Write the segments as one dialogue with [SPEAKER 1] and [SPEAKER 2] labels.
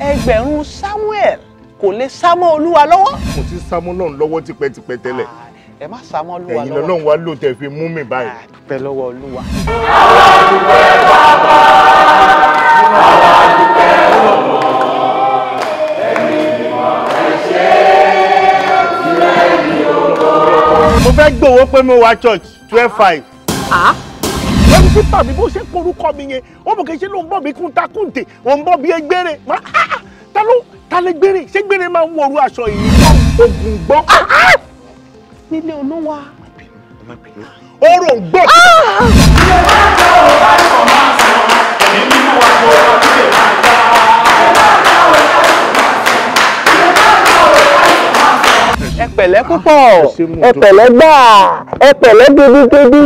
[SPEAKER 1] Ẹgbẹ̀rún Samuel kò lè sá mọ́ Olúwa lọ́wọ́.
[SPEAKER 2] Mo ti sá mọ́ Ọlọ́run lọ́wọ́ tipẹ́tipẹ́ tẹ́lẹ̀.
[SPEAKER 1] Ẹ má sá mọ́ Olúwa lọ́wọ́.
[SPEAKER 2] Ẹ̀yin lọ́lọ́run wá lò tẹ́ fi mú mi báyìí.
[SPEAKER 1] Dúpẹ́ lọ́wọ́ Olúwa.
[SPEAKER 3] Àwa dúpẹ́ bàbá, àwa dúpẹ́ ọmọ, ẹ̀mí mímọ́ ẹ ṣé, ìrẹ́ ni ògo.
[SPEAKER 2] Mo fẹ́ gbowó pé mo wá church 12,500. Ẹni tí tàbí bó ṣe korúkọ mi yẹn, ó mọ̀ kí ṣe ló ń bọ̀ mí kúntakúntè, ò ń bọ̀ bí egbére. Ta ló ta lè gbére? Ṣé gbére máa ń wọrú aṣọ yìí? Ogun gbọ́.
[SPEAKER 1] Nílé Olúwa.
[SPEAKER 2] Orò ń gbọ́.
[SPEAKER 1] Ẹ pẹ̀lẹ́ púpọ̀, ẹ pẹ̀lẹ́ gbà, ẹ pẹ̀lẹ́ gidigidi.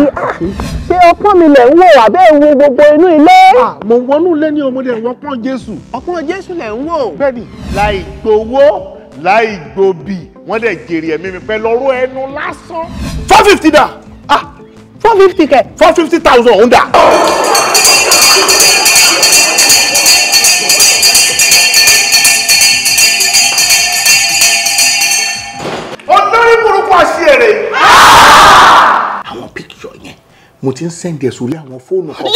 [SPEAKER 1] Ṣé ọpọ́n mi lẹ̀ ń wò àbẹ́ ń wo gbogbo inú ilé?
[SPEAKER 2] Mo wọnú ilé ní ọmọdé ẹ̀wọ̀n pọ́n Jésù.
[SPEAKER 1] Ọpọ́n Jésù lẹ̀ ń wò.
[SPEAKER 2] Bẹ́ẹ̀ni, láì gbowó, láì gbòbì, wọ́n dẹ̀ jèrè ẹ̀mí mi pẹ́ lọ́rọ́ ẹnu lásán. 450 dà.
[SPEAKER 1] 450 kẹ̀.
[SPEAKER 2] 450,000 òun dà. Olórí burúkú àṣìírè. Àwọn píkṣọ yẹn mo ti ń sẹ́ndì ẹ̀ sórí àwọn fóònù kan.